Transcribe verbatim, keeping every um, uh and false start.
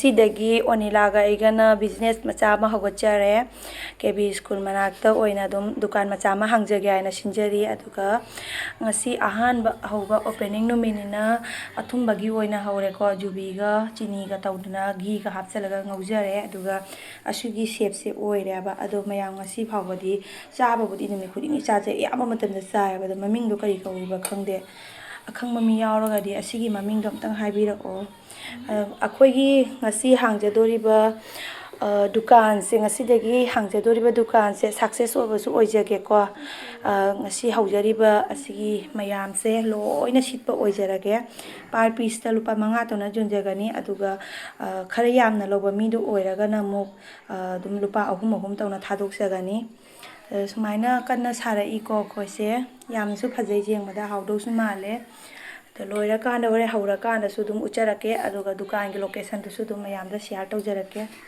ꯁꯤꯗꯒꯤ ꯑꯣꯅꯤꯂꯥꯒ ꯑꯩꯒꯅ business ꯃꯆꯥ ꯑꯃ ꯍꯧꯒꯠꯆꯔꯦ꯫ ꯀꯦ ꯕꯤ ꯁ꯭ꯀꯨꯜ ꯃꯅꯥꯛꯇ ꯑꯣꯏꯅ ꯑꯗꯨꯝ ꯗꯨꯀꯥꯟ ꯃꯆꯥ ꯑꯃ ꯍꯥꯡꯖꯒꯦ ꯍꯥꯏꯅ ꯁꯤꯟꯖꯔꯤ꯫ ꯑꯗꯨꯒ ꯉꯁꯤ ꯑꯍꯥꯟꯕ ꯍꯧꯕ opening ꯅꯨꯃꯤꯠꯅꯤꯅ ꯑꯊꯨꯝꯕꯒꯤ ꯑꯣꯏꯅ ꯍꯧꯔꯦꯀꯣ꯫ ꯌꯨꯕꯤꯒ ꯆꯤꯅꯤꯒ ꯇꯧꯗꯅ ꯘꯤꯒ ꯍꯥꯞꯆꯤꯜꯂꯒ ꯉꯧꯖꯔꯦ꯫ ꯑꯗꯨꯒ ꯑꯁꯤꯒꯤ shapeꯁꯦ ꯑꯣꯏꯔꯦꯕ꯫ ꯑꯗꯣ ꯃꯌꯥꯝ ꯉꯁꯤ ꯐꯥꯎꯕꯗꯤ ꯆꯥꯕꯕꯨꯗꯤ ꯅꯨꯃꯤꯠ ꯈꯨꯗꯤꯡꯒꯤ ꯆꯥꯖꯩ꯫ ꯑꯌꯥꯝꯕ ꯃꯇꯝꯗ ꯆꯥꯏꯌꯦꯕ꯫ ꯑꯗꯣ ꯃꯃꯤꯡꯗꯣ ꯀꯔꯤ ꯀꯧꯔꯤꯕ ꯈꯪꯗꯦ꯫ ꯑꯈꯪꯕ ꯃꯤ ꯌꯥꯎꯔꯒꯗꯤ ꯑꯁꯤꯒꯤ ꯃꯃꯤꯡꯗꯣ ꯑꯝꯇꯪ ꯍꯥꯏꯕꯤꯔꯛꯑꯣ꯫ ꯑ, ꯑꯩꯈꯣꯏꯒꯤ ꯉꯁꯤ ꯍꯥꯡꯖꯗꯣꯔꯤꯕ, ꯑ, ꯗꯨꯀꯥꯟꯁꯦ, ꯉꯁꯤꯗꯒꯤ ꯍꯥꯡꯖꯗꯣꯔꯤꯕ ꯗꯨꯀꯥꯟꯁꯦ success ꯑꯣꯏꯕꯁꯨ ꯑꯣꯏꯖꯒꯦꯀꯣ꯫ ꯑ, ꯉꯁꯤ ꯍꯧꯖꯔꯤꯕ ꯑꯁꯤꯒꯤ ꯃꯌꯥꯝꯁꯦ ꯂꯣꯏꯅ ꯁꯤꯠꯄ ꯑꯣꯏꯖꯔꯒꯦ꯫ Per pieceꯇ ꯂꯨꯄꯥ ꯃꯉꯥ ꯇꯧꯅ ꯌꯣꯟꯖꯒꯅꯤ꯫ ꯑꯗꯨꯒ, ꯑ, ꯈꯔ ꯌꯥꯝꯅ ꯂꯧꯕ ꯃꯤꯗꯨ ꯑꯣꯏꯔꯒꯅ ꯑꯃꯨꯛ, ꯑ, ꯑꯗꯨꯝ ꯂꯨꯄꯥ ꯑꯍꯨꯝ ꯑꯍꯨꯝ ꯇꯧꯅ ꯊꯥꯗꯣꯛꯆꯒꯅꯤ꯫ ꯑ, ꯁꯨꯃꯥꯏꯅ ꯀꯟꯅ ꯁꯥꯔꯛꯏꯀꯣ ꯑꯩꯈꯣꯏꯁꯦ꯫ ꯌꯥꯝꯅꯁꯨ ꯐꯖꯩ, ꯌꯦꯡꯕꯗ ꯍꯥꯎꯗꯧꯁꯨ ꯃꯥꯜꯂꯦ꯫ ꯑꯗꯣ ꯂꯣꯏꯔꯀꯥꯟꯗ, ꯍꯣꯔꯦꯟ ꯍꯧꯔꯀꯥꯟꯗꯁꯨ ꯑꯗꯨꯝ ꯎꯠꯆꯔꯛꯀꯦ꯫ ꯑꯗꯨꯒ ꯗꯨꯀꯥꯟꯒꯤ locationꯗꯨꯁꯨ ꯑꯗꯨꯝ ꯃꯌꯥꯝꯗ share ꯇꯧꯖꯔꯛꯀꯦ꯫